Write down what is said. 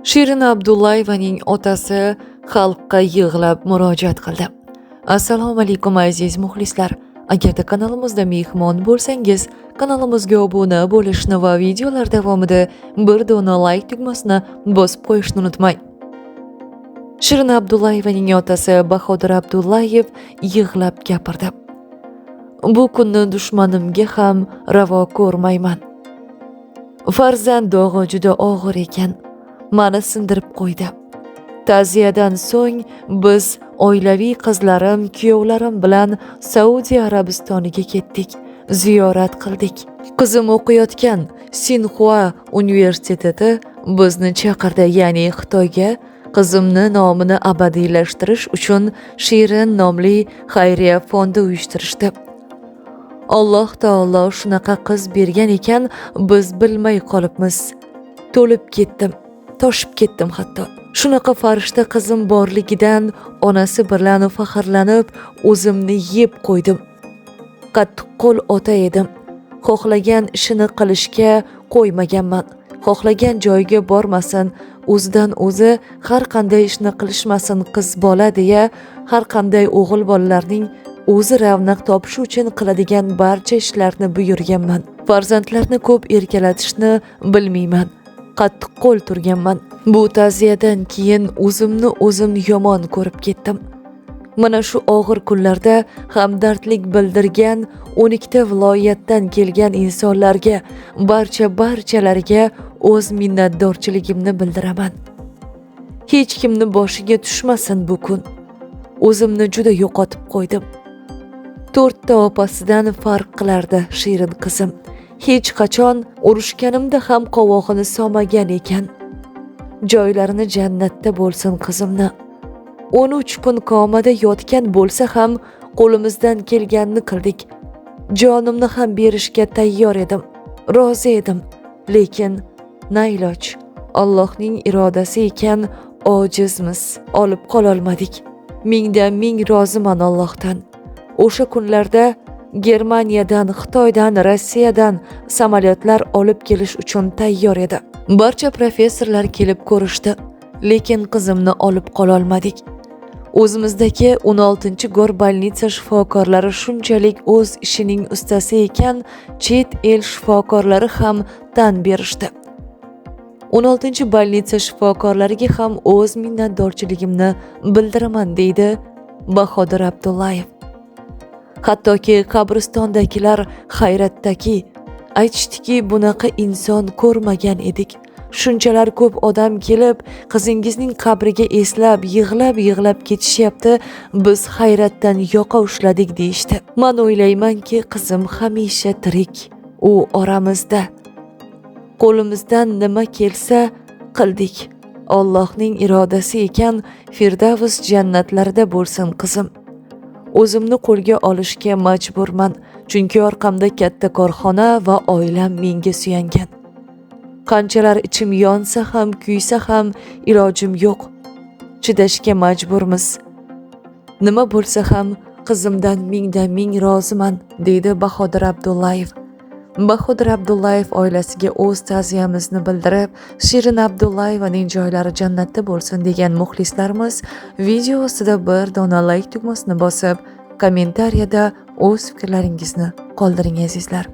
Shirin Abdullayevaning otasi xalqqa yig'lab murojaat qildi. Assalomu alaykum, aziz muxlislar. Agarda kanalimizda mehmon bo'lsangiz, kanalimizga obuna bo'lishni va videolar davomida bir dona like tugmasini bosib qo'yishni unutmang. Shirin Abdullayevaning otasi Bahodir Abdullayev yig'lab gapirdi. Bu kunni dushmanimga ham ravo ko'rmayman. Farzand dog'i juda og'ir ekan. Mani sindirib qo'ydi. Ta'ziyadan so'ng biz oilaviy qizlarim, kuyovlarim bilan Saudiya Arabistoniga ketdik. Ziyorat qildik. Qizim o'qiyotgan Sinxua universiteti bizni chaqirdi, ya'ni Xitoyga qizimni nomini abadiylashtirish uchun Shirin nomli xayriya fondi uyushtirishdi. Alloh taolo shunaqa qiz bergan ekan, biz bilmay qolibmiz. To'lib ketdim, toshib ketdim hatto. Shunaqa farishta qizim borligidan onasi bilan faxrlanib o'zimni yeb qo'ydim. Qattiqqo'l ota edim. Xohlagan ishini qilishga qo'ymaganman. Xohlagan joyiga bormasin, o'zidan o'zi har qanday ishni qilishmasin qiz bola deya har qanday o'g'il bolalarning o'zi ravnaq topishi uchun qiladigan barcha ishlarni buyurganman. Farzandlarni ko'p erkalatishni bilmayman. Qattiqqo'l turganman. Bu ta'ziyadan keyin o'zimni o'zim yomon ko'rib ketdim. Mana shu og'ir kunlarda hamdardlik bildirgan 12 ta viloyatdan kelgan insonlarga, barchalariga o'z minnatdorchiligimni bildiraman. Hech kimni boshiga tushmasin bu kun. O'zimni juda yo'qotib qo'ydim. 4 ta opasidan farq qilardi Shirin qizim. Hech qachon urushganimda ham qovog'ini solmagan ekan. Joylarini jannatda bo'lsin qizimni. 13 kun komada yotgan bo'lsa ham qo'limizdan kelganini qildik. Jonimni ham berishga tayyor edim, rozi edim. Lekin nailoj, Allohning irodasi ekan, ojizmiz, olib qololmadik. Mingdan ming roziman Allohdan. O'sha kunlarda Germaniyadan, Xitoydan, Rossiyadan samolyotlar olib kelish uchun tayyor edi. Barcha professorlar kelib ko'rishdi, lekin qizimni olib qololmadik. O'zimizdagi 16-gor больница shifokorlari shunchalik o'z ishining ustasi ekan, chet el shifokorlari ham tan berishdi. 16-больница shifokorlariga ham o'z minnatdorchiligimni bildiraman, deydi Bahodir Abdullayev. Hattoki qabristondagilar hayratdaki, aytishdiki, bunaqa inson ko'rmagan edik. Shunchalar ko'p odam kelib, qizingizning qabriga eslab, yig'lab-yig'lab ketishyapti, biz hayratdan yoqa ushladik deyishdi. Men o'ylaymanki, qizim hamisha tirik, u oramizda. Qo'limizdan nima kelsa qildik. Allohning irodasi ekan, Firdavs jannatlarida bo'lsin qizim. O'zimni qo'lga olishga majburman, chunki orqamda katta korxona va oilam menga suyangan. Qanchalar ichim yonsa ham, kuysa ham ilojim yo'q. Chidashga majburmiz. Nima bo'lsa ham qizimdan mingdan ming roziman, deydi Bahodir Abdullayev. Bahodir Abdullayev oilasiga o'z ta'ziyamizni bildirib, Shirin Abdullayevaning joylari jannatda bo'lsin degan muxlislarimiz video ostida bir dona like tugmasini bosib, kommentariyada o'z fikrlaringizni qoldiring, azizlar.